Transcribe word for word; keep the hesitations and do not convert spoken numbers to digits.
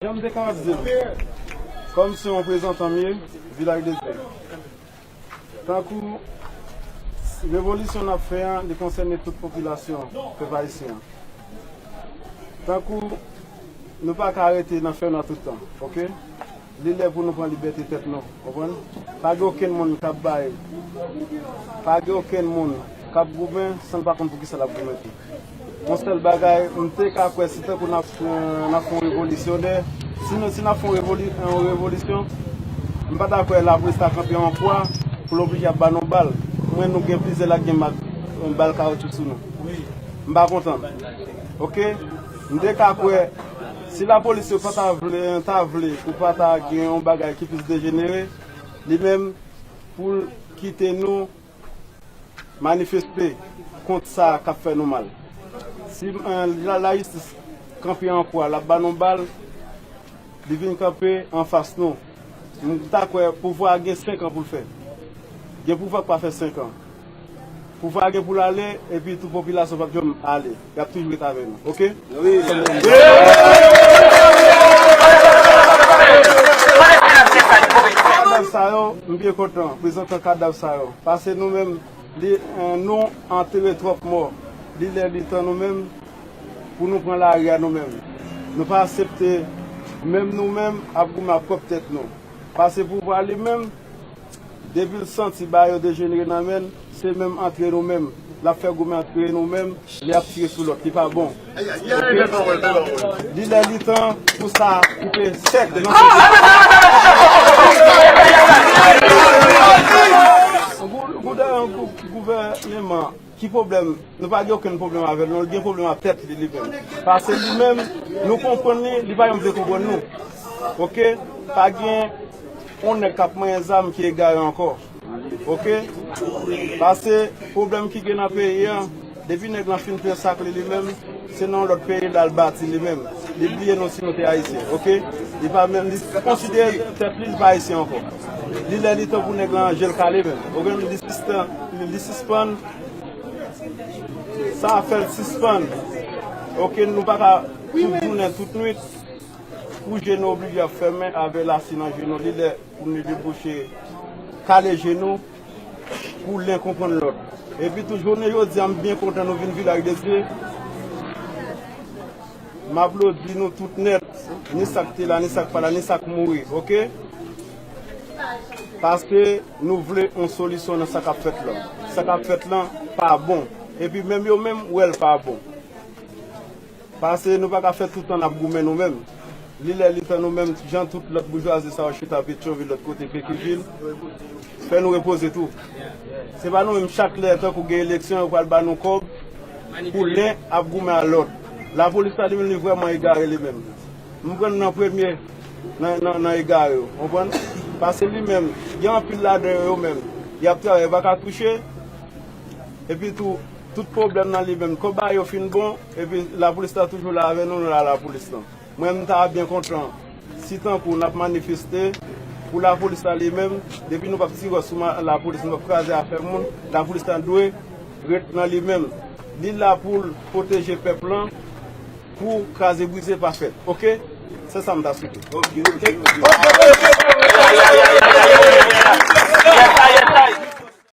Jan m te kapab di l, kòm se yon reprezantan m ye, Vilaj de Dye. Tankou revolisyon n ap fè an, li konsène tout popilasyon pèp ayisyen an. Tankou nou pa ka rete nan fènwa tout tan, oke? Li lè pou nou pran libète tèt nou, konprann? Pa gen okenn moun k ap bay, pa gen okenn moun k ap goumen san l pa konn pou kisa l ap goumen tou. Yon sèl bagay, m te ka kwè si tankou n ap, n ap fè yon revolisyon, si nou, si n ap fè yon revoli-, yon revolisyon, m pa ta kwè lapolis ta kanpe an kwa pou l oblije ap ba nou bal. Mwen, nou gen plizyè la gen mak, yon bal kawotchou sou nou. M pa kontan. Oke? M te ka kwè, si lapolis yo pa ta vle, ta vle pou pa ta gen yon bagay ki plis dejenere, li menm pou l kite nou manifeste kont sa k ap fè nou mal. Si, eh, la, lajistis kanpe an kwa, l ap ba nou bal, li vin kanpe anfas nou. M ta kwè pouvwa a gen senk an pou l fè. Gen pouvwa k pa fè senk an. Pouvwa a gen pou l ale, epi tou popilasyon p ap janm ale. Y ap toujou ret avè nou, oke? Kadav sa yo, m byen kontan prezante kadav sa yo. Paske nou menm, li, eh, nou antere twòp mò. Li lè li tan nou menm pou nou pran lari a nou menm. Nou pa aksepte menm nou menm ap goumen ak pwòp tèt nou. Paske pouvwa li menm, depi l santi bagay yo dejenere nan men l, se menm antre nou menm. L ap fè goumen antre nou menm, li ap tire sou lòt, li pa bon. Oke? Li lè li tan pou sa koupe sèk nan Gou-, gou-, gou-, gouvènman, ki pwoblèm? Nou pa gen okenn pwoblèm avè l, non, li gen pwoblèm ak tèt li, li menm. Paske li menm, nou konprann li, li pa janm vle konprann nou. Oke? Pa gen yon nèg k ap manyen zam ki egare ankò. Oke? Paske pwoblèm ki gen nan peyi a, depi nèg lan fin plen sak li, li menm, se nan yon lòt peyi l al bati li menm. Li bliye nou si nou te ayisyen, oke? Li pa menm, li konsidere tèt li, li pa ayisyen ankò. Li lè li tan pou nèg lan je l kale menm. Oke? Li sispann, li, li sispann. Sa a fè l sispann. Oke? Nou pa ka tout jounen, tout nwit, pou je nou oblije ap fèmen avè lasi nan je nou. Li lè pou nou debouche, kale je nou, pou len konprann lòt. Epi tou, jounen jodi a, m byen kontan nou vin Vilaj de Dye. M aplodi nou tout nèt, ni sa k te la, ni sa k pa la, ni sa k mouri, oke? Paske nou vle yon solisyon nan sa k ap fèt lan. Sa k ap fèt lan pa bon. Epi menm yo menm wè l pa bon. Paske nou pa ka fè tout tan n ap goumen nou menm. Li lè li tan nou menm, jan tout lòt boujwazi sa yo chita Petyonvil, lòt kote Pekivil, fè nou repoze tou. Se pa nou menm, chak lè tankou gen eleksyon, yo pral ba nou kòb pou len ap goumen a lòt. Lapolis la li menm, li vrèman egare li menm. M pran nan premye nan, nan, nan egare yo, konprann? Paske li menm, gen anpil ladan yo, yo menm, y ap travay, yo pa ka touche. Epi tou, tout pwoblèm nan li menm, kòb a yo fin bon, epi lapolis la toujou la avè nou, nou la lapolis lan. Mwen, m ta byen kontan, si tankou n ap manifeste pou lapolis la li menm, depi nou p ap tire sou ma-, lapolis, nou p ap kraze afè moun, lapolis la dwe ret nan li menm. Li la pou l pwoteje pèp lan, pou kraze brize pa fèt. Oke? Se sa m ta swete. Oke, oke, oke.